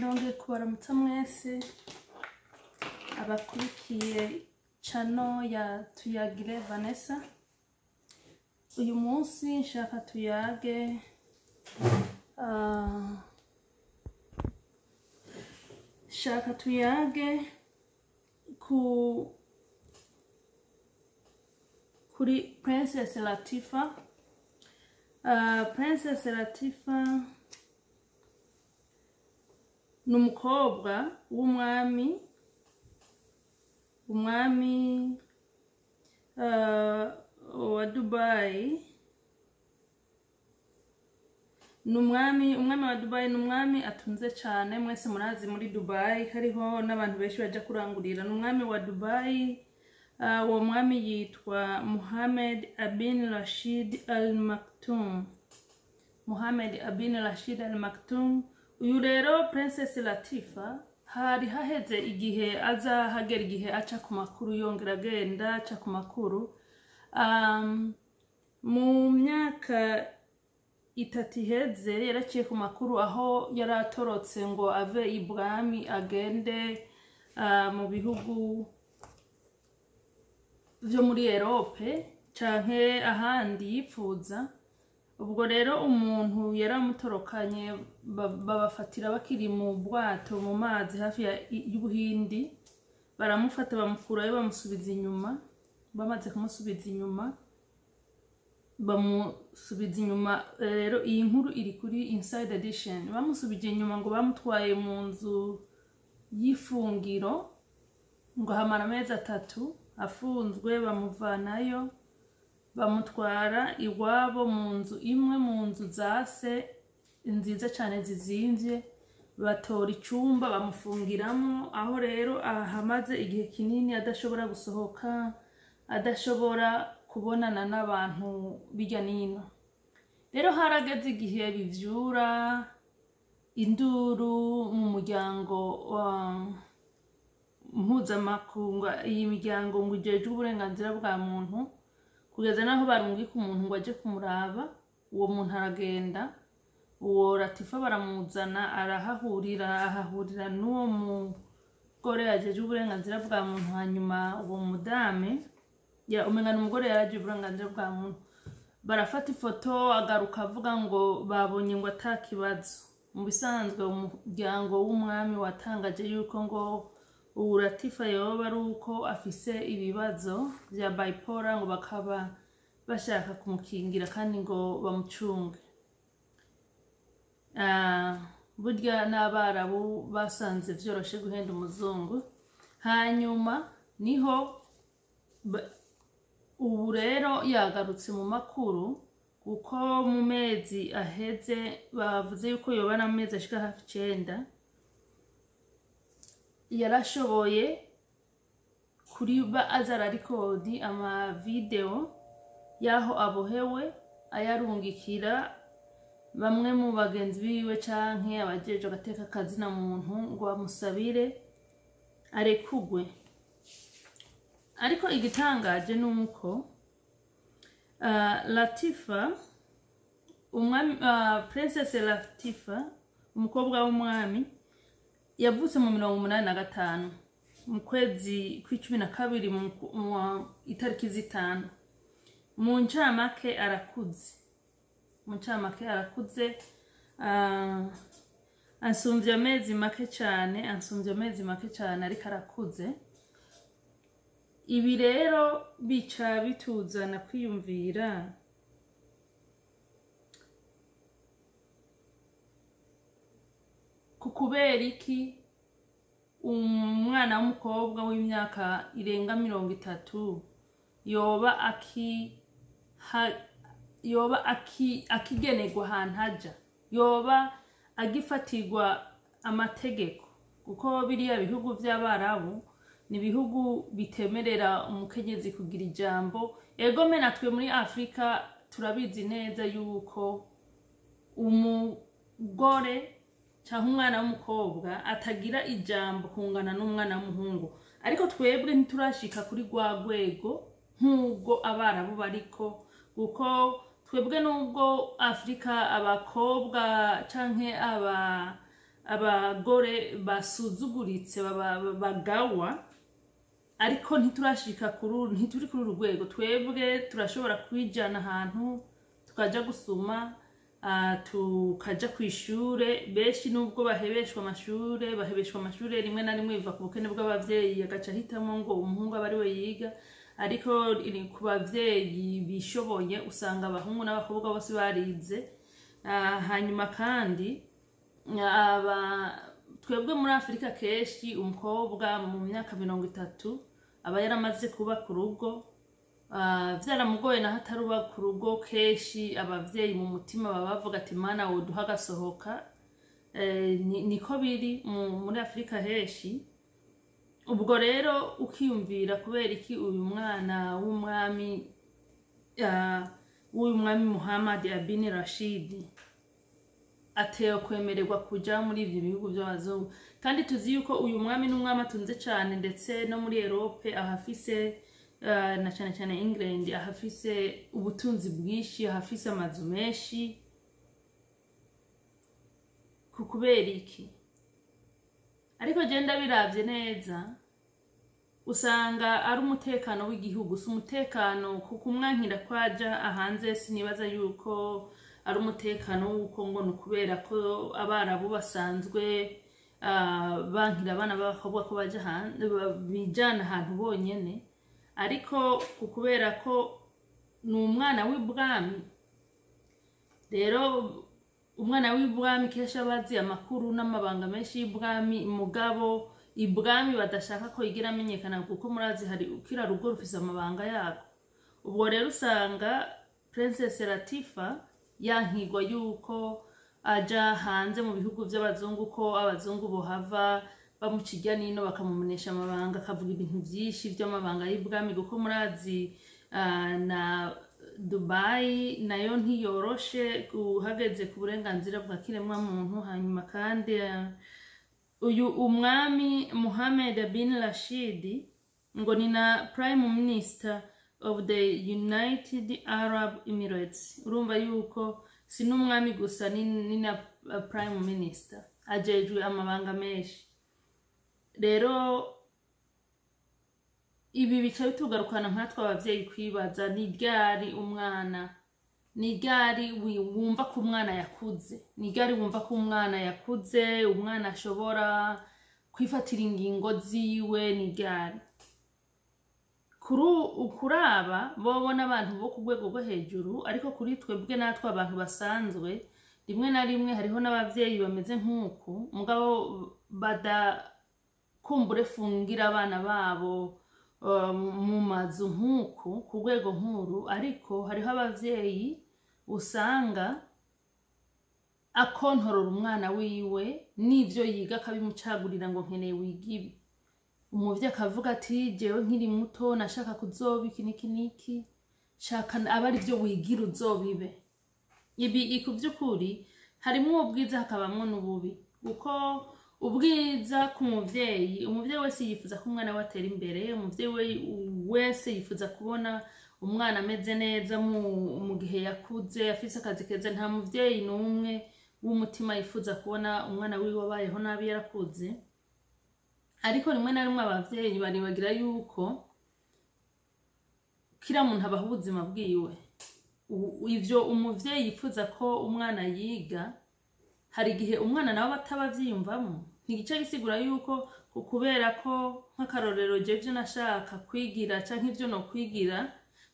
Ndongeye kubaramutsa mwese abakurikiye channel ya Tuyagire Vanessa. Uyu munsi nshaka tuyage shaka tuyage ku kuri Princess Latifa. Princess Latifa ni umukobwa w'umwami, umwami wa Dubai. Ni umwami wa Dubai, ni umwami atunze cyane, mwese murazi muri Dubai hariho n'abantu benshi baja kurangurira. Ni umwami wa Dubai. Uwo mwami yitwa Mohammed Abin Rashid Al Maktoum. Mohammed Abin Rashid Al Maktoum. Uyu rero Princess Latifa hari haheze igihe aza hagera igihe aca ku makuru, yongera agenda aca ku makuru. Mu myaka 3 iheze yaraciye ku makuru aho yaratorotse ngo ave ibwami agende mu bihugu vyo muri Europe canke ahandi yipfuza. Ubwo rero umuntu yaramutorokanye, babafatira bakiri mu bwato mu mazi hafi y'Ubuhindi, baramufata bamukurayo bamusubiza inyuma. Bamaze kumusubiza inyuma, bamusubiza inyuma. Rero iyi nkuru iri kuri Inside Edition. Bamusubije inyuma ngo bamutwaye mu nzu y'ifungiro ngo hamara amezi 3 afunzwe, bamuvanayo bamutwara iwabo mu nzu imwe mu nzu zase nziza cyane zizimvye, batora icumba bamufungiramo. Aho rero ahamaze igihe kinini adashobora gusohoka, adashobora kubonana n'abantu bijya nino. Rero harageze igihe bivyura induru mu muryango wa mpuzamakungu, iyi miryango ngo ijejwe uburenganzira bwa muntu, kugeza naho barungika umuntu ngo aje kumuraba. Uwo muntu aragenda, uwo Latifa baramuzana, arahahurira, ahahurira n'uwo mugore ajejwe uburenganzira bwa muntu. Hanyuma uwo mudame ya umenga n'umugore yaraje uburenganzira bwa muntu, barafata ifoto, agaruka avuga ngo babonye ngo atakibazo. Mu bisanzwe umuryango w'umwami watangaje yuko ngo ubu Latifa yoba ari uko afise ibibazo vya bipolar, ngo bakaba bashaka kumukingira kandi ngo bamucunge. Burya n'abarabu basanze vyoroshe guhenda umuzungu. Hanyuma niho ubu rero yagarutse mu makuru, kuko mu mezi aheze bavuze yuko yoba n'amezi ashika hafi 9 yarashoboye kuriba aza arikodi ama video yaho abohewe, ayarungikira bamwe mu bagenzi biwe canke abajeje agateka kazina muntu ngo bamusabire arekugwe. Ariko igitangaje nuko Latifa, umwami, Princess Latifa, umukobwa w'umwami, yavutse mu 85 mu kwezi kwa12 mu itariki 5. Mu ncamake arakuze, mu ncamake arakuze, ansumvye amezi make cyane, ansumvye amezi make cyane, ariko arakuze. Ibi rero bica bituzana kwiyumvira kubera iki umwana w'umukobwa w'imyaka irenga 30 yoba akigenerwa ahantu aja, yoba agifatirwa amategeko, kuko biriya bihugu vy'abarabu ni bihugu bitemerera umukenyezi kugira ijambo. Ego me natwe muri Afrika turabizi neza yuko umugore cyangwa umwana w'umukobwa atagira ijambo kungana n'umwana w'umuhungu, ariko twebwe ntiturashika kuri rwa rwego nk'ubwo abarabu bariko, kuko twebwe nubwo Afrika abakobwa canke aba Abagore basuzuguritse bagawa, ariko ntiturashika kuri, ntituri kuri uru rwego. Twebwe turashobora kwijana ahantu tukaja gusuma, tukaja ku ishure. Benshi nubwo bahebeshwa amashure, bahebeshwa amashure rimwe na rimwe biva ku bukene bw'abavyeyi, agaca ahitamo ngo umuhungu abe ari we yiga. Ariko ku bavyeyi bishoboye usanga abahungu n'abakobwa bose barize. Hanyuma kandi aba twebwe muri Afurika, kenshi umukobwa mu myaka 30 aba yaramaze kubaka urugo. Vyaramugoye naho ataruba ku rugo, kenshi abavyeyi mu mutima baba bavuga ati: "Mana, woduha agasohoka." Niko biri muri Afurika henshi. Ubwo rero ukiyumvira kubera iki uyu mwana w'umwami, w'uyu mwami Muhammad Abini Rashid, atewe kwemererwa kuja muri ivyo bihugu vy'abazungu, kandi tuzi yuko uyu mwami n'umwami atunze cane, ndetse no muri Europe ahafise, na cane cane England, ahafise ubutunzi bwinshi, ahafise amazu menshi. Ku kubera iki? Ariko je ndabiravye neza, usanga ari umutekano w'igihugu, si umutekano kuko umwankira kwaja ahanze. Sinibaza yuko ari umutekano w'uko ngo ni ukubera ko Abarabu basanzwe bankira abana b'abakobwa ko baja hanze, bijana ahantu bonyene, ariko ku kubera ko ni umwana w'ibwami. Rero umwana w'ibwami kenshi aba azi amakuru n'amabanga menshi y'ibwami, mugabo ibwami badashaka ko yigira amenyekana, kuko murazi hari kira rugo rufise amabanga yarwo. Ubwo rero usanga Princess Latifa yankigwa yuko aja hanze mu bihugu vy'abazungu, ko abazungu bohava bamuca irya nino, bakamumenesha amabanga, akavuga ibintu vyinshi vy'amabanga y'ibwami, kuko murazi na Dubai nayo ntiyoroshe uhageze ku burenganzira bwa kiremwa muntu. Hanyuma kandi uyu umwami Mohammed bin Rashid ngo ni na Prime Minister of the United Arab Emirates. Urumva yuko si n'umwami gusa, ni na Prime Minister, ajejwe amabanga menshi. Rero ibi bica bitugarukana nkatwe abavyeyi kwibaza: ni ryari umwana, ni ryari wumva ko umwana yakuze? Ni ryari wumva ko umwana yakuze, umwana ashobora kwifatira ingingo ziwe? Ni ryari? Kuri aba bobo n'abantu bo ku rwego rwo hejuru, ariko kuri twebwe natwe abantu basanzwe, rimwe na rimwe hariho n'abavyeyi bameze nk'uku, mugabo badakumbure fungira abana babo mu mazu nk'uku ku rwego nkuru. Ariko hariho abavyeyi usanga akontorora umwana wiwe n'ivyo yiga, akabimucagurira ngo: "Nkeneye wiga ibi." Umuvyeyi akavuga ati: "Jewe nkiri muto nashaka kuzoba iki niki niki, shaka aba ari byo wigira, uzobibe ibi." Ku by'ukuri harimwo ubwiza, hakabamwo n'ububi, kuko ubwiza ku muvyeyi, umuvyeyi wese yifuza ko umwana we atera imbere, umuvyeyi wese yifuza kubona umwana ameze neza mu gihe yakuze, afise akazi keza. Nta muvyeyi n'umwe w'umutima yifuza kubona umwana wiwe abayeho nabi yarakuze. Ariko rimwe na rimwe abavyeyi baribagira yuko kila muntu abaho ubuzima bwiwe. Ivyo umuvyeyi yifuza ko umwana yiga, hari igihe umwana nawe aba ataba avyiyumvamo. Ntigice gisigura yuko kubera ko, nk'akarorero, jewe ivyo nashaka kwigira canke ivyo nokwigira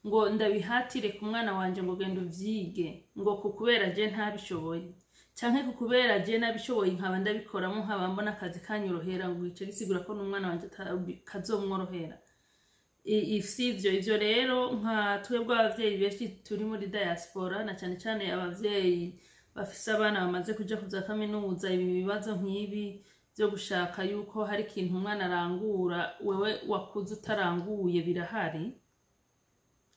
ngo ndabihatire ku mwana wanje ngo: "Genda uvyige," ngo kubera je ntabishoboye, canke kubera je nabishoboye nkaba ndabikoramo, nkaba mbona akazi kanyorohera, ngo ico gisigura ko n'umwana wanje kazomworohera. Si ivyo. Rero nka twebwe abavyeyi benshi turi muri diaspora, na cane cane abavyeyi bafise abana bamaze kuja kuza kaminuza, ibi bibazo nk'ibi vyo gushaka yuko hari ikintu umwana arangura wewe wakuze utaranguye birahari,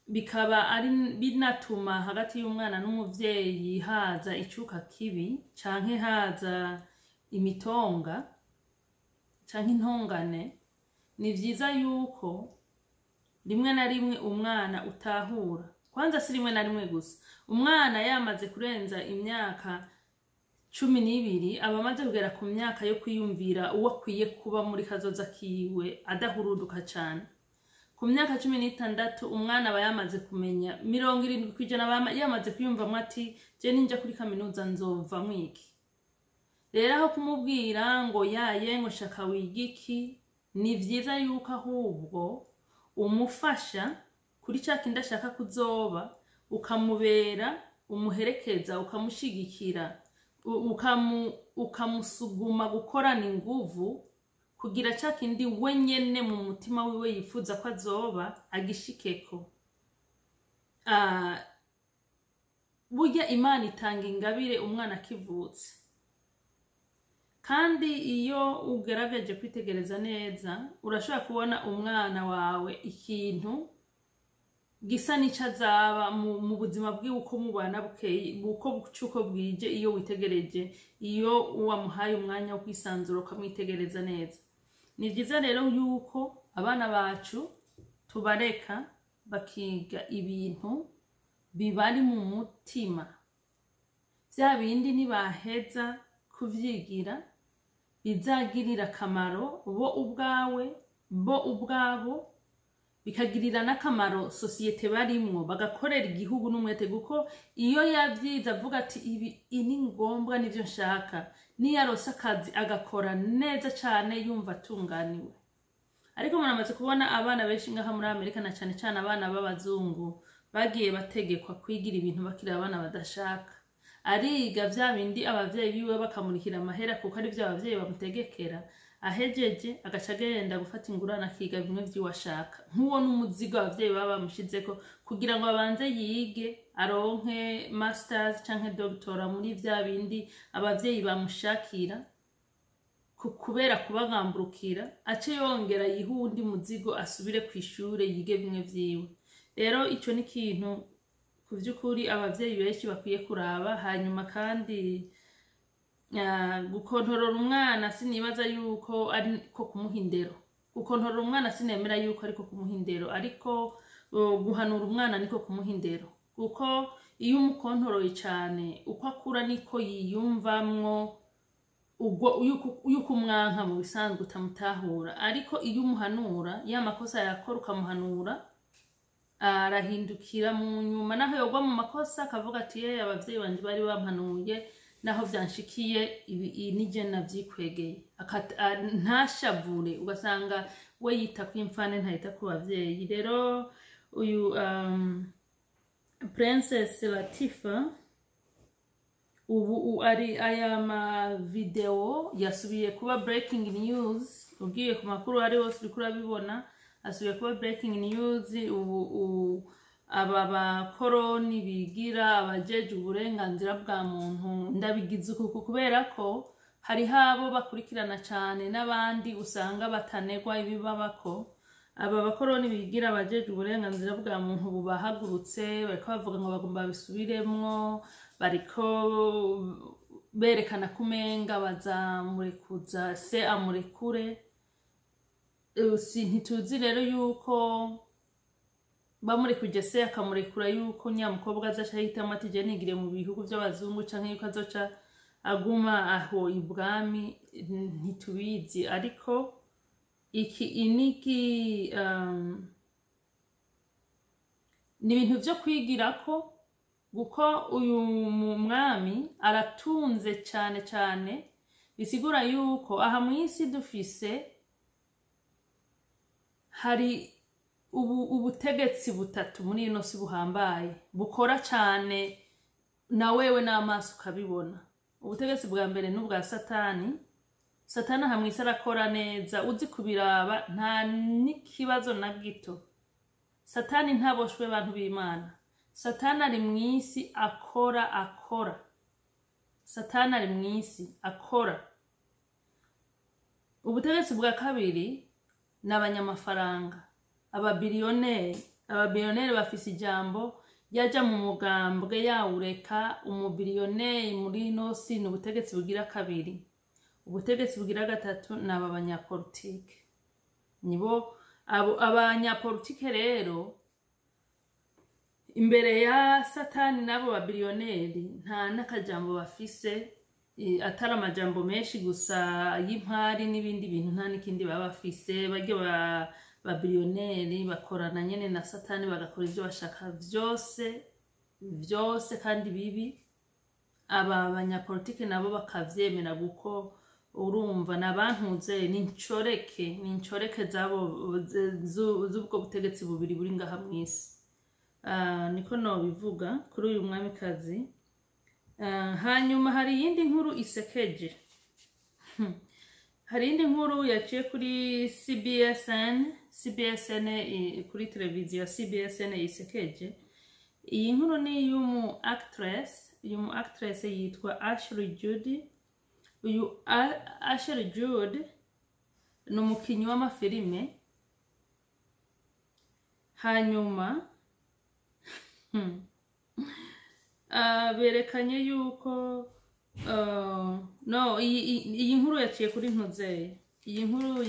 bikaba ari binatuma hagati y'umwana n'umuvyeyi haza icuka kibi, canke haza imitonga canke intongane. Ni vyiza yuko rimwe na rimwe umwana utahura kwanza, si rimwe na rimwe gusa, umwana yamaze kurenza imyaka 12 aba amaze kugera ku myaka yo kwiyumvira uwo akwiye kuba muri kazoza kiwe, adahuruduka cane. Ku myaka 16 umwana aba yamaze kumenya, 70% aba yamaze kwiyumvamwo ati: "Je ninja kuri kaminuza nzovamwo iki?" Rero aho kumubwira ngo yaye, ngo shaka wiga iki, ni vyiza yuko ahubwo umufasha kuri ca kindi ashaka kuzoba, ukamubera umuherekeza, ukamushigikira, ukamusuguma gukorana inguvu kugira ca kindi we nyene mu mutima wiwe yifuza ko azoba agishikeko. Burya Imana itanga ingabire umwana akivutse, kandi iyo ugerageje kwitegereza neza urashobora kubona umwana wawe ikintu gisa n'ico azaba mu buzima bwiwe uko mubana bukeye, uko buca uko bwije. Iyo witegereje, iyo wamuhaye umwanya wo kwisanzura ukamwitegereza neza. Ni vyiza rero yuko abana bacu tubareka bakiga ibintu bibari mu mutima, vya bindi nibaheza kuvyigira bizagirira akamaro bo ubwawe, bo ubwabo, bikagirira n'akamaro sosiyete barimwo, bagakorera igihugu n'umwete. Kuko iyo yavyize avuga ati: "Ibi ni ngombwa, nivyo nshaka," niyo aronse akazi agakora neza cane yumva atunganiwe. Ariko muramaze kubona abana benshi ngaha muri Amerika, na cane cane abana b'abazungu, bagiye bategekwa kwigira ibintu bakiri abana badashaka. Ariga vya bindi abavyeyi biwe bakamurikira amahera, kuko ari vyo abavyeyi bamutegekera. Ahejeje agaca agenda gufata ingurane, akiga bimwe vy'iwe ashaka. Nk'uwo n'umuzigo abavyeyi baba bamushizeko kugira ngo abanze yige, aronke masters canke doctorat muri vya bindi abavyeyi bamushakira, kubera kubagamburukira, ace yongera yihe uwundi muzigo, asubire kw'ishure yige bimwe vyiwe. Rero ico ni ikintu ku vy'ukuri abavyeyi benshi bakwiye kuraba. Hanyuma kandi gukontorora umwana sinibaza yuko ari ko kumuha indero. Gukontorora umwana sinemera yuko ariko kumuha indero, ariko guhanura umwana niko kumuha indero, kuko iyo umukontoroye cane, uko akura niko yiyumvamwo ubwo yuko umwanka mu bisanzwe utamutahura. Ariko iyo umuhanura, ya makosa yakora ukamuhanura, arahindukira mu nyuma, naho yogwa mu makosa akavuga ati: "Ye, abavyeyi banje bari bampanuye, naho vyanshikiye ibi nije navyikwegeye." Ntashavure, ugasanga we yita ku imfane, ntayita ku bavyeyi. Rero uyu Princess Latifa ubu ari aya ma video yasubiye kuba breaking news. Ugiye ku makuru ari hose uriko urabibona, asubiye kuba breaking news. Ubu aba bakoroni bigira abajeje uburenganzira bwa muntu, ndabigize uku kubera ko hariho abo bakurikirana cane n'abandi usanga batanegwa ibibabako. Aba bakoroni bigira abajeje uburenganzira bwa muntu ubu bahagurutse, bariko bavuga ngo bagomba babisubiremwo, bariko berekana ko umenga bazamurekuza se amurekure. Si ntituzi rero yuko bamurekuje se akamurekura, yuko nyamukobwa azaca ahitamwo ati: "Je nigire mu bihugu vy'abazungu," canke yuko azoca aguma aho ibwami, ntitubizi. Ariko iki iniki ni ibintu vyo kwigirako, kuko uyu mwami aratunze cane cane. Bisigura yuko aha mw'isi dufise hari ubu ubutegetsi butatu muri ino si buhambaye, bukora cane na wewe n'amaso ukabibona. Ubutegetsi bwa mbere n'ubwa Satani. Satani aha mw'isi arakora neza, uzi kubiraba, nta n'ikibazo na gito. Satani ntaboshwe, bantu b'Imana. Satani ari mw'isi akora, akora. Satani ari mw'isi akora. Ubutegetsi bwa kabiri ni abanyamafaranga, ababiliyoneri. Ababiliyoneri bafise ijambo, yaja mu mugambwe yawureka, umubiliyoneri muri ino si ni ubutegetsi bugira kabiri. Ubutegetsi bugira gatatu ni aba banyapolitike, nibo abo abanyapolitike. Rero imbere ya Satani n'abo babiliyoneri nta n'akajambo bafise. Atari amajambo menshi gusa y'impari n'ibindi bintu, nta n'ikindi baba bafise. Barya ba billionaire bakorana nyene na Satani, bagakora ivyo bashaka vyose vyose kandi bibi. Aba banyapolitike nabo bakavyemera, kuko urumva nabantuze ni incoreke zabo z'ubwo butegetsi bubiri buri ngaha mw'isi. Niko nobivuga kuri uyu mwamikazi. Hanyuma hari iyindi nkuru isekeje. Hari iyindi nkuru yaciye kuri CBSN, CBSN, kuri televiziyo ya CBSN isekeje. Iyi nkuru ni iy'umu actress. Uyu mu actress yitwa Ashley Judd. Uyu Ashley Judd ni umukinnyi w'amafilime. Hanyuma berekanye yuko no iyi nkuru yaciye kuri ntuzeye. Iyi nkuru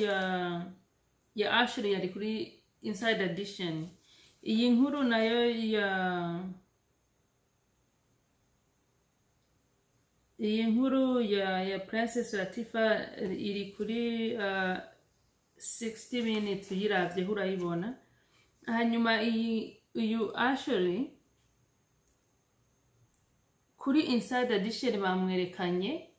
ya Ashley yari kuri Inside Edition. Iyi nkuru nayo ya iyi nkuru ya Princess Latifa iri kuri 60 Minutes, uyiravyeho urayibona. Hanyuma iyi uyu Ashley kuri Inside Edition bamwerekanye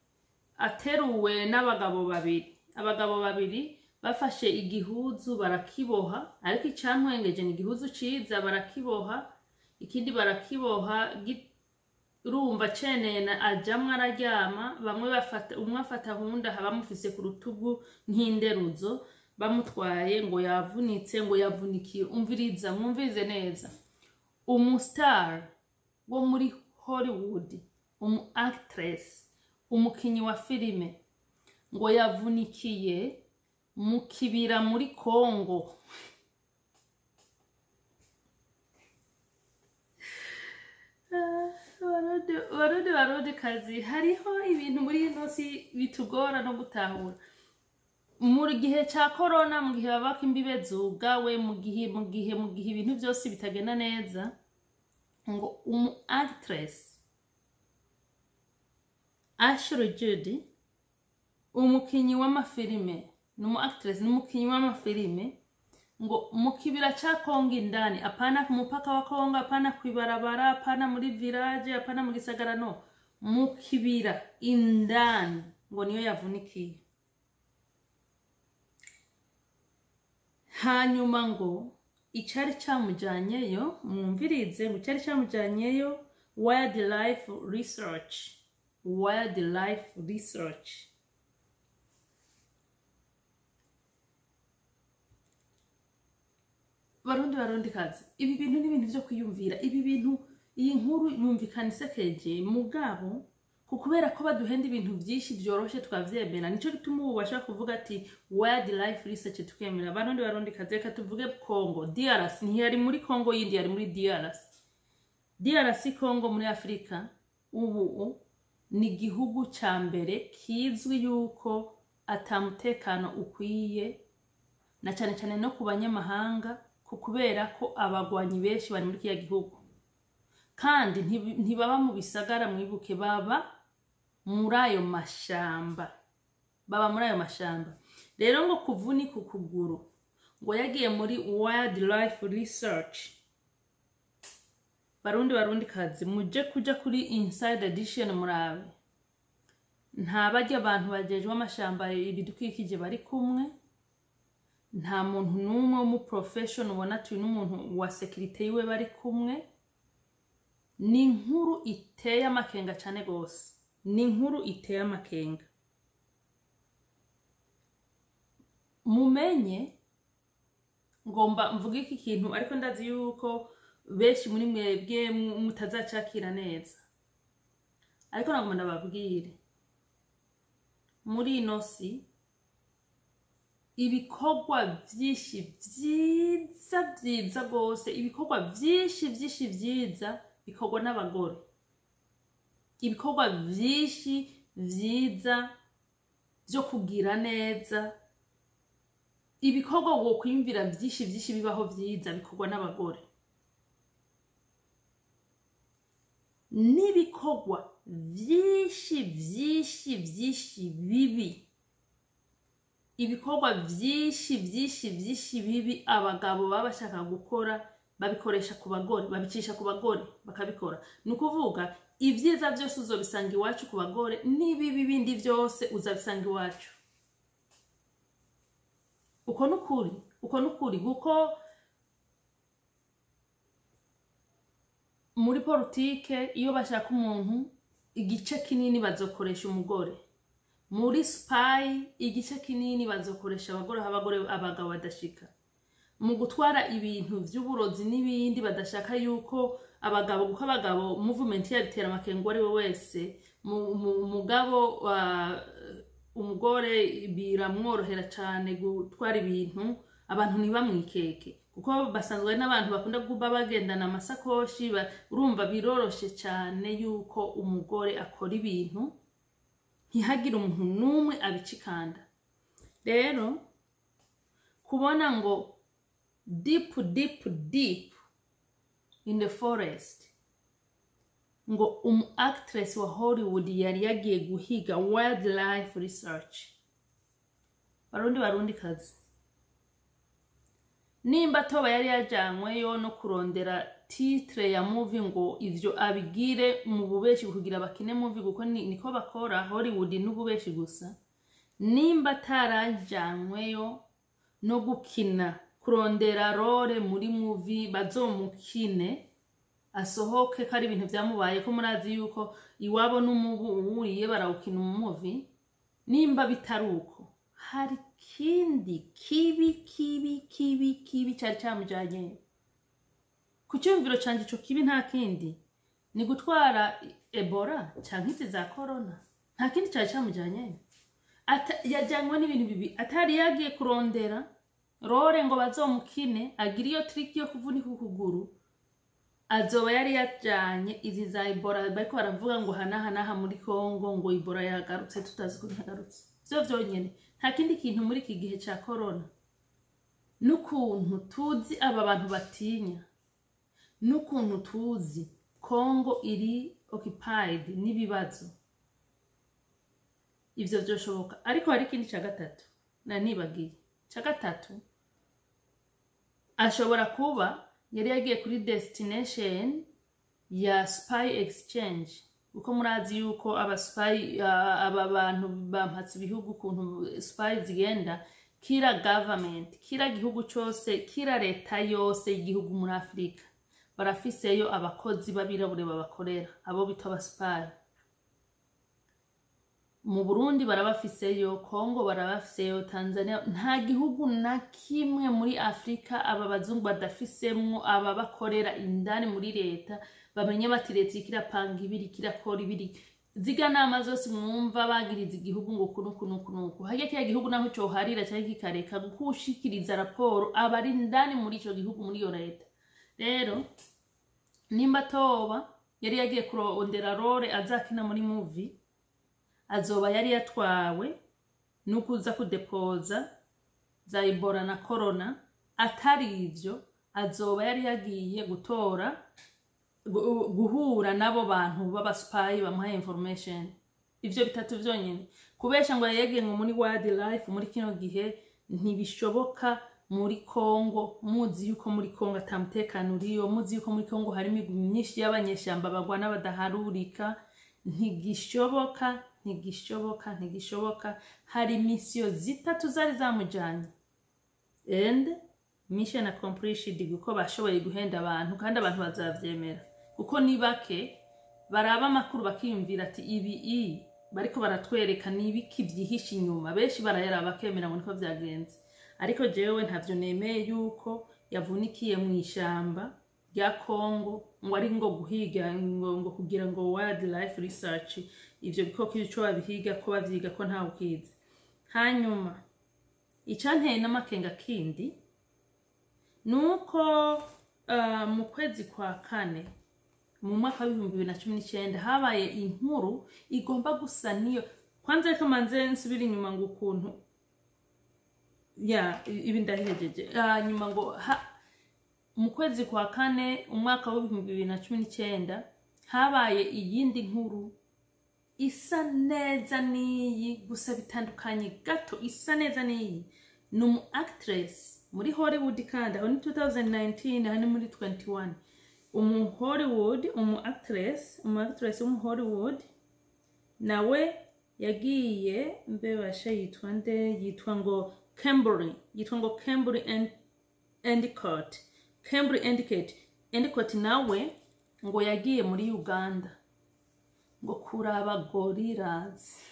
ateruwe n'abagabo babiri. Abagabo babiri bafashe igihuzu barakiboha, ariko icantwengeje ni igihuzu ciza, barakiboha, ikindi barakiboha, urumva cenena ajamwo araryama. Bamwe bafata, umwe afata hunda bamufise ku rutugu nk'inderuzo, bamutwaye ngo yavunitse, ngo yavunikiye. Umviriza, mwumvirize neza, umustar wo muri Hollywood, umu actress, umukinyi wa filime, ngo yavunikiye mu kibira muri Congo. Barundi, Barundi, Barundi kazi, hariho ibintu muri ino si bitugora no gutahura. Mu gihe ca corona, mu gihe babako imbibe zugawe, mu gihe ibintu vyose bitagenda neza, ngo umu actress Ashley Judd, umukinyi w'amafilime, ni umu actress, ni umukinyi w'amafilime, ngo mu kibira ca Kongo indani, apana ku mupaka wa Kongo, apana kwibarabara, apana muri village, apana mu gisagara, no mu kibira indani, ngo niyo yavunikiye. Hanyuma ngo icari camujanyeyo, mwumvirize, ngo icari camujanyeyo wildlife research, wildlife research. Barundi, Barundi kazi, ibi bintu ni ibintu vyo kwiyumvira. Ibi bintu, iyi nkuru yumvikana isekeje, mugabo ku kubera ko baduhenda ibintu vyinshi vyoroshe tukavyemera, nico gituma ubu bashaka kuvuga ati wildlife research tukemera. Barundi, Barundi kazi, reka tuvuge Congo DRC. Ntiyari muri Congo yindi, yari muri DRC. DRC Congo muri Afrika ubu ni igihugu ca mbere kizwi yuko ata mutekano ukwiye, na cane cane no ku banyamahanga, ku kubera ko abagwanyi benshi bari muri kiriya gihugu, kandi ntibaba mu bisagara. Mwibuke baba muri ayo mashamba, baba muri ayo mashamba. Rero ngo kuvunika ukuguru ngo yagiye muri wildlife research. Barundi, Barundi kazi, muje kuja kuri Inside Edition murabe. Nta barya abantu bajejwe amashamba, ibidukikije bari kumwe, nta muntu n'umwe w'umu professional ubona ati uyu n'umuntu wa sécurité yiwe bari kumwe. Ni inkuru iteye amakenga cane gose, ni inkuru iteye amakenga. Mumenye ngomba mvuge iki kintu, ariko ndazi yuko benshi muri mwebwe mutazacakira neza, ariko nagomba ndababwire: muri ino si ibikorwa vyinshi vyiza, vyiza gose, ibikorwa vyinshi vyinshi vyiza bikorwa n'abagore. Ibikorwa vyinshi vyiza vyo kugira neza, ibikorwa wokwiyumvira vyinshi vyinshi bibaho vyiza bikorwa n'abagore. N'ibikorwa vyinshi vyinshi vyinshi bibi, ibikorwa vyinshi vyinshi vyinshi bibi abagabo baba bashaka gukora, babikoresha ku bagore, babicisha ku bagore bakabikora. Ni ukuvuga, ibyiza byose uzobisanga iwacu ku bagore, n'ibibi bindi byose uzabisanga iwacu. Uko nukuri, uko nukuri, kuko muri politike iyo bashaka umuntu, igice kinini bazokoresha umugore. Muri spy igice kinini bazokoresha abagore, aho abagore abagabo badashika. Mu gutwara ibintu vy'uburozi n'ibindi badashaka yuko abagabo, kuko abagabo movement yabitera amakenga ari we wese, mugabo umugore biramworohera cane gutwara ibintu, abantu ntibamwikeke, kuko basanzwe ari n'abantu bakunda kuba bagendana amasakoshi. Urumva biroroshe cane yuko umugore akora ibintu ntihagire umuntu n'umwe abicikanda. Rero kubona ngo deep, deep, deep in the forest, ngo umu actress wa Hollywood yari yagiye guhiga wildlife research. Barundi, Barundi kazi, nimba toba yari yajanyweyo no kurondera titre ya movie, ngo ivyo abigire mu bubeshi kugira bakine movie, kuko niko bakora Hollywood, n'ububeshi gusa. Nimba atarajanyweyo no gukina, kurondera role muri movie bazomukine asohoke ko ari ibintu vyamubaye, ko murazi yuko iwabo n'umubu uwuriye barawukina umuvi, nimba bitari uko, hari kindi kibi kibi kibi kibi cari camujanye. Ku cyumviro canje, ico kibi nta kindi, ni gutwara Ebola canke izi za corona. Nta kindi cari camujanye. Yajanywe n'ibintu bibi. Atari yagiye kurondera role ngo bazomukine agire iyo trick yo kuvunika ukuguru, azoba yari yajanye izi za Ebola bariko baravuga ngo hanaha muri Kongo ngo Ebola yagarutse, tutazi ko yagarutse. Vyo vyonyene, nta kindi kintu muri iki gihe ca corona, n'ukuntu tuzi aba bantu batinya, n'ukuntu tuzi Kongo iri occupied n'ibibazo, ivyo vyoshoboka. Ariko hari ikindi ca gatatu nanibagiye. Ca gatatu, ashobora kuba yari yagiye kuri destination ya spy exchange, kuko murazi yuko aba spy, aba bantu bampatse ibihugu, ukuntu spy zigenda, kira government, kira gihugu cose, kira leta yose y'igihugu muri Afurika barafiseyo abakozi b'abirabure babakorera, abo bita aba spy. Mu Burundi barabafiseyo, Kongo barabafiseyo, Tanzania, nta gihugu na kimwe muri Afurika aba bazungu badafisemwo ababakorera indani muri leta, bamenye bati leta iriko irapanga ibiri, iriko irakora ibiri. Ziga nama zose mwumva bagiriza igihugu ngo kuno kuno kuno uku, harya kiriya gihugu naho coharira canke kikareka gushikiriza raporo, aba ari indani muri ico gihugu, muri iyo leta. Rero nimba toba yari yagiye kurondera role azakina muri movie, azoba yari yatwawe nukuza kudepoza za Ebola na corona. Atari ivyo, azoba yari yagiye gutora, guhura n'abo bantu b'aba spy bamuha information. Ivyo bitatu vyonyene. Kubesha ngo yagiye ngo muri wildlife muri kino gihe ntibishoboka muri Kongo, muzi yuko muri Kongo ata mutekano uriyo, muzi yuko muri Kongo hari imigwi myinshi y'abanyeshamba bagwana badaharurika. Ntigishoboka, ntigishoboka, ntigishoboka. Hari misiyo zitatu zari zamujanye, and mission accomplished, kuko bashoboye guhenda abantu, kandi abantu bazavyemera, kuko ni bake baraba amakuru bakiyumvira ati ibi bariko baratwereka ni ibiki vyihishe inyuma. Benshi barayaraba bakemera ngo niko vyagenze, ariko jewe ntavyo nemeye yuko yavunikiye mu ishamba rya Kongo ngo ari ngo guhiga, ngo kugira ngo wildlife research, ivyo bikoko ico babihiga ko bavyiga ko ntawe ukizi. Hanyuma icanteye n'amakenga kindi nuko mu kwezi kwa kane mu mwaka wa 2019 habaye inkuru igomba gusa niyo. Kwanza reka manze nsubire inyuma ngo ukuntu ya ibi ndahejeje. Nyuma ngo mu kwezi kwa kane umwaka wa 2019 Habaye iyindi nkuru isa neza n'iyi, gusa bitandukanye gato. Isa neza n'iyi, ni umu actress muri Hollywood, kandi aho ni 2019, aho ni muri 21. Umu Hollywood, umu actress w'umu Hollywood nawe yagiye. Mbebasha, yitwa nde? Yitwa ngo Kimberly, yitwa ngo Kimberly Endicott, Kimberly Endicott. Nawe ngo yagiye muri Uganda ngo kuraba gorillas.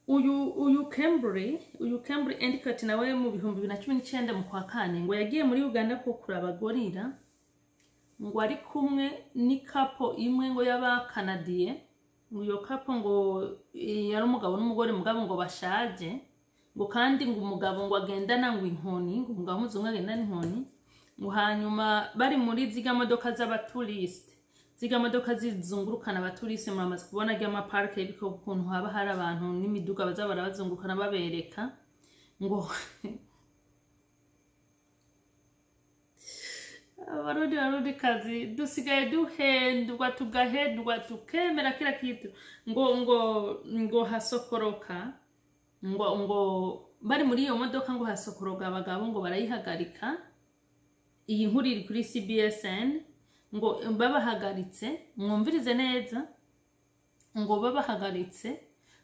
Uyu Kimberly Endicott nawe mu 2019 mu kwa kane ngo yagiye muri Uganda ko kuraba gorilla, ngo ari kumwe n'icouple imwe ngo y'abakanadiye. Ngo iyo couple ngo yari umugabo n'umugore, mugabo ngo bashaje, ngo kandi ngo umugabo ngo agendana ngo inkoni, ngo umugabo w'umuzungu agendana inkoni. Ngo hanyuma bari muri ziga modoka z'abatouriste, ziga modoka zizungurukana abatouriste. Muramaze kubona ry'amaparike y'ibikoko, ukuntu haba hari abantu n'imiduga baza barabazungurukana babereka. Ngo Abarundi, Barundi kazi, dusigaye duhendwa, tugahendwa, tukemera kila kitu. Ngo hasokoroka, ngo bari muri iyo modoka, ngo hasokoroka abagabo, ngo barayihagarika. Iyi nkuru iri kuri CBSN. Ngo babahagaritse, mwumvirize neza, ngo babahagaritse,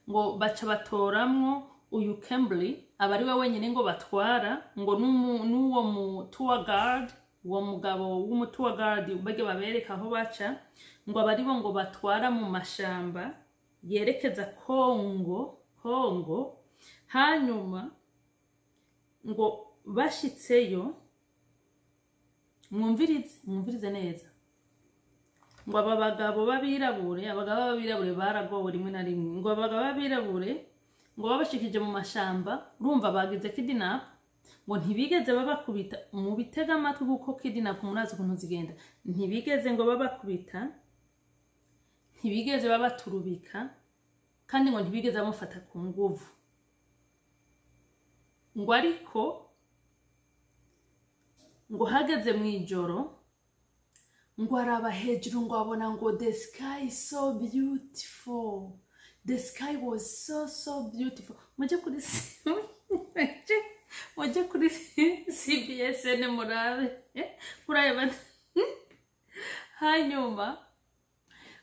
ngo baca batoramwo uyu Kimberly, aba ari we wenyine ngo batwara, ngo n'uwo mu tour guide, uwo mugabo w'umu tour guide bajya babereka aho baca, ngo aba aribo ngo batwara mu mashamba yerekeza Kongo. Hanyuma ngo bashitseyo, mwumvirize, mwumvirize neza, ngo aba bagabo b'abirabure, abagabo b'abirabure baragowe rimwe na rimwe. Ngo abagabo b'abirabure ngo babashikije mu mashamba, urumva bagize kidnap, ngo ntibigeze babakubita. Mu bitega amatwi, kuko kidnap murazi ukuntu zigenda. Ntibigeze ngo babakubita, ntibigeze babaturubika, kandi ngo ntibigeze bamufata ku nguvu. Ngo ariko ngo hageze mu ijoro, ngo araba hejuru, ngo abona ngo "The sky is so beautiful, the sky was so so beautiful." Mujye kuri CBSN murabe kuri ayo. Hanyuma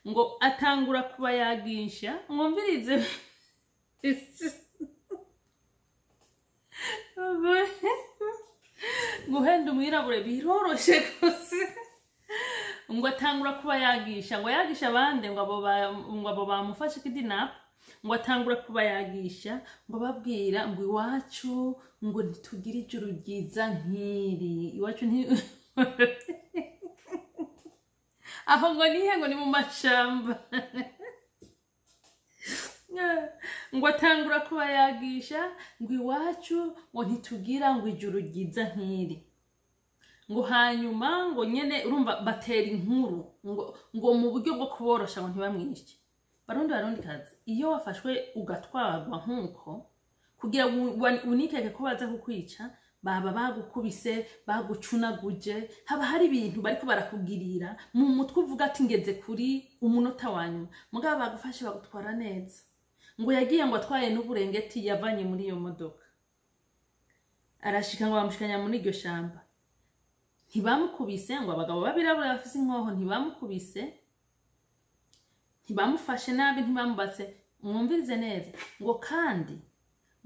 ngo atangura kubayagisha. Mwumvirize, guhenda umwirabure biroroshe gusa. Ngo atangura kubayagisha, ngo yagisha abandi, ngo abo bamufashe kidnap, ngo atangura kubayagisha, ngo babwira ngo iwacu ngo ntitugire ijuru ryiza nk'iri iwacu nti aho ngo nihe, ngo ni mu mashamba. Ngo atangura kubayagisha ngo iwacu ngo ntitugira ngo ijuru ryiza nk'iri. Ngo hanyuma ngo nyene urumva batera inkuru, ngo mu buryo bwo kuborosha ngo ntibamwishe. Barundi, Barundi kazi, iyo wafashwe ugatwarwa nk'uko, kugira unikeke ko baza kukwica, baba bagukubise, bagucunaguje, haba hari ibintu bariko barakugirira mu mutwe, uvuga ati ngeze kuri umunota wa nyuma. Mugabo bagufashe bagutwara neza. Ngo yagiye ngo atwaye n'uburengeti yavanye muri iyo modoka, arashika ngo bamushikanya muri iryo shamba. Ntibamukubise, ngo abagabo b'abirabura bafise inkoho ntibamukubise, ntibamufashe nabi, ntibamubatse. Mwumvirize neza, ngo kandi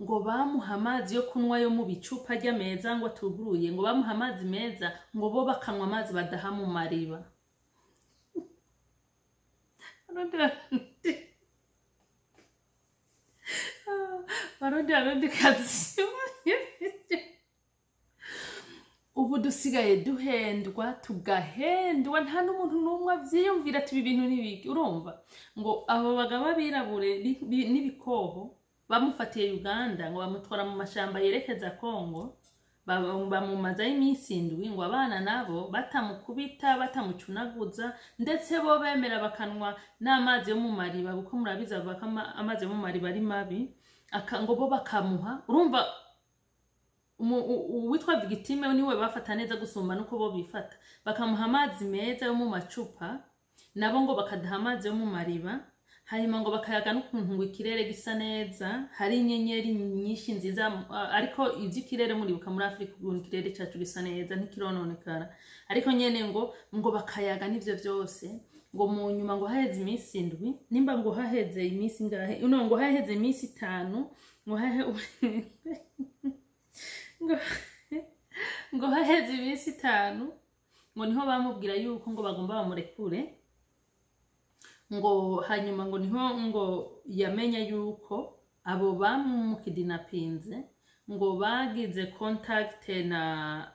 ngo bamuha amazi yo kunywa yo mu bicupa ry'ameza ngo atuguruye, ngo bamuha amazi meza, ngo bo bakanywa amazi badaha mu mariba. Barundi, Barundi kazi, ubu dusigaye duhendwa, tugahendwa, nta n'umuntu n'umwe avyiyumvira ati ibi bintu n'ibiki. Urumva ngo abo bagabo b'abirabure n'ibikoho bamufatiye Uganda, ngo bamutwara mu mashamba yerekeza Kongo, bamumazayo iminsi 7, ngo abana nabo batamukubita, batamucunaguza, ndetse bo bemera bakanwa n'amazi yo mu mariba, kuko murabizi bavuga ko amazi yo mu mariba ari mabi. Ngo bo bakamuha, urumva, uwitwa victime niwe bafata neza gusumba nuko bo bifata. Bakamuha amazi meza yo mu macupa, nabo ngo bakadaha amazi yo mu mariba. Hanyuma ngo bakayaga n'ukuntu ngo ikirere gisa neza, hari inyenyeri nyinshi nziza. Ariko ivy'ikirere muribuka muri Afurika ukuntu ikirere cacu gisa neza, ntikirononekara. Ariko nyene ngo bakayaga n'ivyo vyose. Ngo mu nyuma ngo haheze iminsi 7, nimba ngo haheze iminsi ingahe, no ngo haheze iminsi 5, ngo hahe ngo haheze iminsi 5, ngo niho bamubwira yuko ngo bagomba bamurekure. Ngo hanyuma ngo niho ngo yamenya yuko abo bamukidinapinze ngo bagize contact na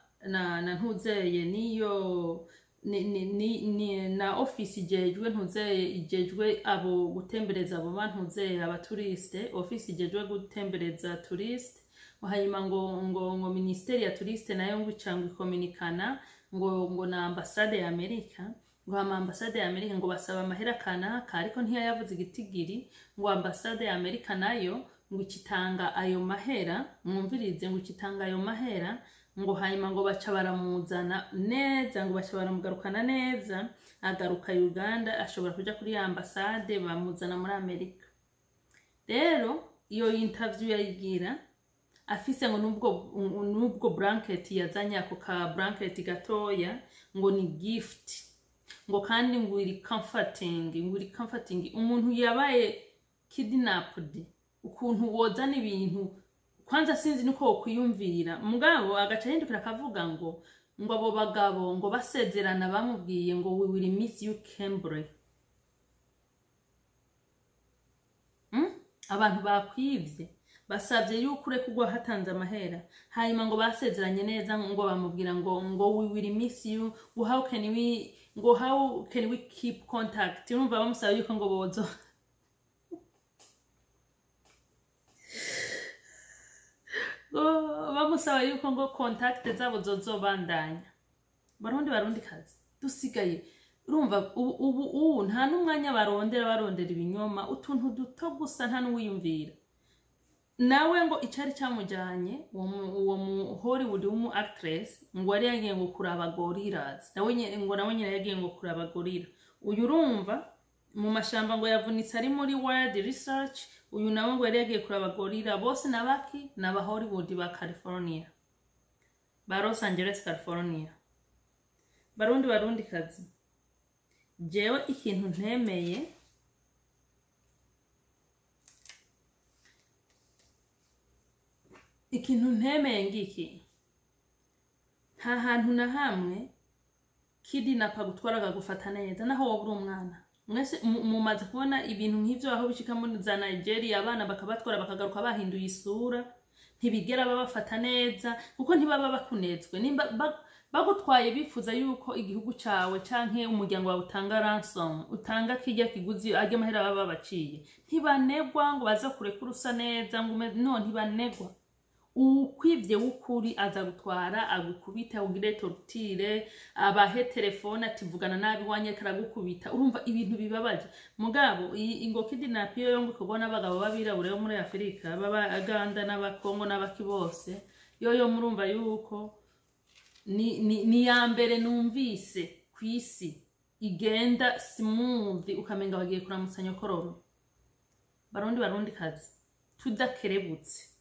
ntuzeye niyo ni na office ijejwe ntuzeye, ijejwe abo gutembereza abo bantuzeye aba touriste, office ijejwe gutembereza touriste. Hanyuma ngo ministeri ya touriste nayo ngo ica ngo ikominikana ngo na ambasade ya Amerika. Ngo ama ambasade ya Amerika ngo basaba amahera kanaka, ariko ntiyayavuze igitigiri. Ngo ambasade ya Amerika nayo ngo ikitanga ayo mahera, mwumvirize, ngo ikitanga ayo mahera. Ngo hanyuma ngo baca baramuzana neza, ngo baca baramugarukana neza, agaruka Uganda, ashobora kuja kuri ya ambasade, bamuzana muri Amerika. Rero iyo interview yayigira afise ngo nubwo blanket yazanye, ako ka blanket gatoya, ngo ni gift, ngo kandi ngo iri comforting, ngo iri comforting. Umuntu yabaye kidnapped, ukuntu wozana ibintu kwanza sinzi nuko wokwiyumvira. Mugabo agaca ahindukira akavuga ngo abo bagabo ngo basezerana bamubwiye ngo "We will miss you, Kimberly." Abantu bakwivye basabye yuko ureka ugwa hatanze amahera, hanyuma ngo basezeranye neza, ngo bamubwira ngo "We will miss you," ngo how can we ngo "how can we keep contact?" Urumva bamusaba yuko ngo bozo ngo bamusaba yuko ngo contact zabo zozobandanya. Barundi, Barundi kazi, dusigaye urumva ubu nta n'umwanya barondera ibinyoma, utuntu duto gusa, nta n'uwiyumvira nawe. Ngo icari camujanye uwo mu Hollywood w'umu actress, ngo yari yagiye ngo kuraba gorillas, nawe nyene ngo nawe nyene yagiye ngo kuraba gorilla. Uyu urumva mu mashamba ngo yavunitse ari muri wild research, uyu nawe ngo yari yagiye kuraba gorilla. Bose nabaki naba Hollywood ba California, ba Los Angeles, California. Barundi, Barundi kazi, jewe ikintu ntemeye, ikintu ntemeye ngiki: nta hantu na hamwe kidnapper gutwara akagufata neza, naho wowe uri umwana. Mwese mumaze kubona ibintu nk'ivyo aho bishika muri za Nigeria, abana bakabatwara bakagaruka bahinduye isura. Ntibigera babafata neza kuko ntibaba bakunezwe. Nimba bagutwaye bifuza yuko igihugu cawe canke umuryango wawe utanga ransom, utanga kirya kiguzi, arya mahera baba babaciye, ntibanegwa ngo baze kurekura usa neza ngo no ntibanegwa. Ukwivye w'ukuri aza gutwara, agukubita, ugire torture, abahe telefone ati vugana nabi wanye, karagukubita. Urumva ibintu bibabaje. Mugabo iyi ngo kidnap yo ngo ikorwa n'abagabo b'abirabura yo muri Afurika, b'Abaganda n'Abakongo n'abaki bose, yoyo murumva yuko ni ya mbere numvise ku isi igenda smooth, ukamenga bagiye kuramutsa nyokororo. Barundi, Barundi kazi, tudakerebutse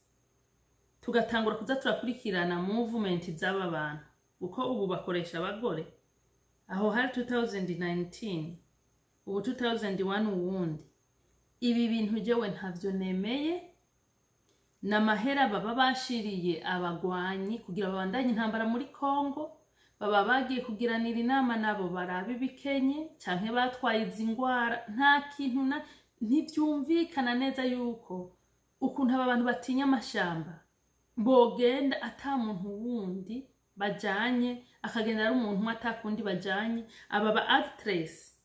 tugatangura kuza turakurikirana movement z'aba bantu, kuko ubu bakoresha abagore. Aho hari 2019, ubu 2001. Uwundi ibi bintu jewe ntavyo nemeye. N'amahera baba bashiriye abagwanyi kugira babandanye intambara muri Congo. Baba bagiye kugiranira inama nabo barabe ibikenye canke batwaye izi ngwara. Nta kintu na ntivyumvikana neza yuko ukuntu aba bantu batinya amashamba bogenda ata muntu wundi bajanye, akagenda ari umuntu umwe atakundi bajanye. Aba ba actress,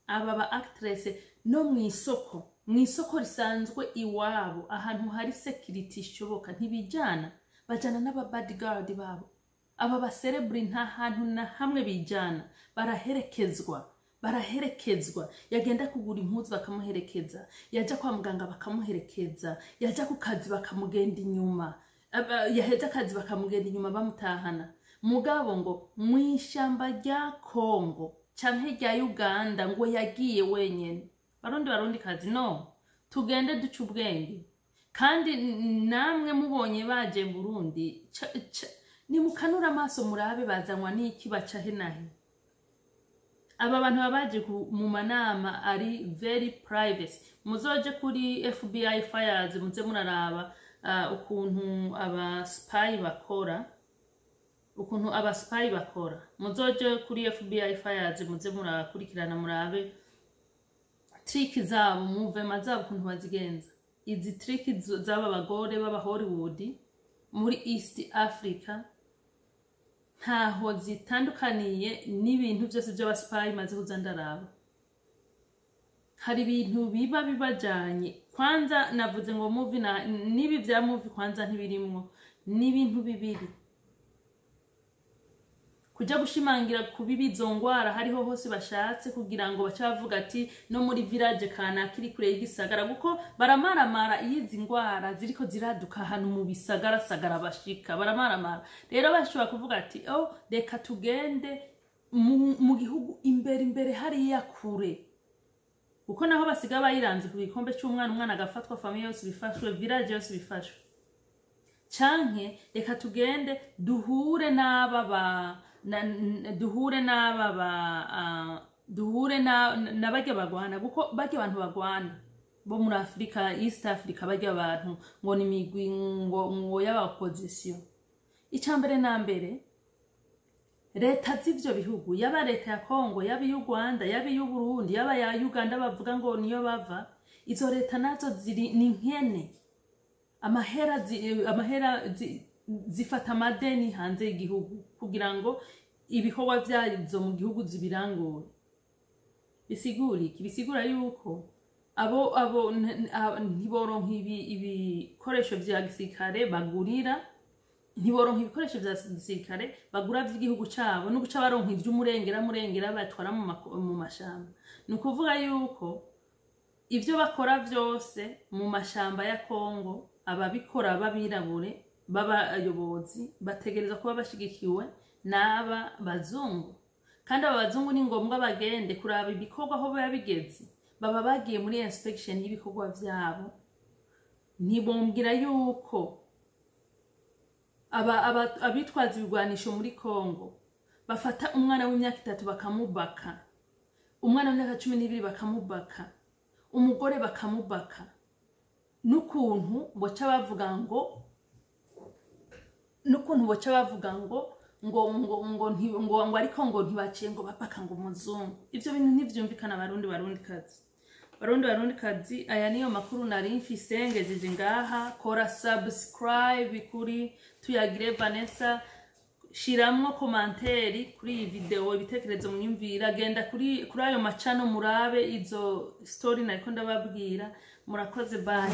aba ba actress no mw'isoko, mw'isoko risanzwe iwabo, ahantu hari security ishoboka, ntibijana, bajana n'aba bodyguard babo. Aba ba celebrity nta hantu na hamwe bijana, baraherekezwa. Baraherekezwa, yagenda kugura impuzu bakamuherekeza, yaja kwa muganga bakamuherekeza, yaja ku kazi bakamugenda inyuma, yaheza akazi bakamugenda inyuma bamutahana. Mugabo ngo mw'ishamba rya Kongo canke rya Uganda ngo yagiye wenyene. Barundi, Barundi kazi, no tugende duca ubwenge. Kandi namwe mubonye baje mu Burundi, nimukanura amaso murabe bazanwa n'iki, baca he nahe. Aba bantu baba baje mu manama ari very private. Muzoje kuri FBI files, muze muraraba ukuntu aba spy bakora, ukuntu aba spy bakora. Muzoje kuri FBI files, muze murakurikirana, murabe trick zabo, mouvement zabo, ukuntu bazigenza. Izi trick z'aba bagore b'aba Hollywood muri East Africa ntaho zitandukaniye n'ibintu byose by'aba spy maze kuza ndaraba. Hari ibintu biba bibajanye. Kwanza navuze ngo movie na n'ibi bya movie kwanza ntibirimwo, n'ibintu bibiri kuja gushimangira kubiba izo ngwara hariho hose bashatse, kugira ngo bace bavuga ati no muri village kanaka iri kure y'igisagara, kuko baramaramara iyo izi ngwara ziriko ziraduka ahantu mu bisagara sagara bashika baramaramara. Rero bashobora kuvuga ati: "Oh, reka tugende mu gihugu imbere imbere hariya kure", kuko naho basiga bayiranze ku gikombe c'umwana, umwana agafatwa, famille yose bifashwe, village yose bifashwe. Canke reka tugende duhure n'aba ba na, duhure n'aba ba duhure na barya bagwana, kuko barya abantu bagwana bo muri Afrika, East Africa, barya abantu ngo ni imigwi ngo y'aba opposition. Ica mbere na mbere, leta z'ivyo bihugu, yaba leta ya Kongo, yaba iy'u Rwanda, yaba iy'u Burundi, yaba ya Uganda bavuga ngo niyo bava, izo leta nazo ziri ni nkene. Amahera amahera zifata amadeni hanze y'igihugu kugira ngo ibikorwa vyazo mu gihugu zibirangure. Bisigura iki? Bisigura yuko abo ntiboronka ibikoresho vya gisirikare bagurira, ntiboronka ibikoresho vya gisirikare bagura vy'igihugu cabo, no guca baronka ivy'umurengera murengera batwara mu mashamba. Ni ukuvuga yuko ivyo bakora vyose mu mashamba ya Kongo, ababikora b'abirabure b'abayobozi bategereza kuba bashigikiwe n'aba bazungu. Kandi aba bazungu ni ngombwa bagende kuraba ibikorwa aho biba bigeze, baba bagiye muri inspection y'ibikorwa vyabo. Ntibombwira yuko abitwaza ibigwanisho muri Kongo bafata umwana w'imyaka 3 bakamubaka, umwana w'imyaka 12 bakamubaka, umugore bakamubaka, n'ukuntu boca bavuga ngo, n'ukuntu boca bavuga ngo ariko ngo ntibaciye ngo bapaka ngo umuzungu. Ivyo bintu ntivyumvikana. Barundi, Barundi kazi, Barundi, Barundi kazi, aya niyo makuru nari mfise ngejeje ngaha. Kora subscribe kuri Tuyagire Vanessa, shiramwo commentaire kuri iyi video, ibitekerezo mwiyumvira. Genda kuri ayo macano murabe izo story nariko ndababwira. Murakoze, bye.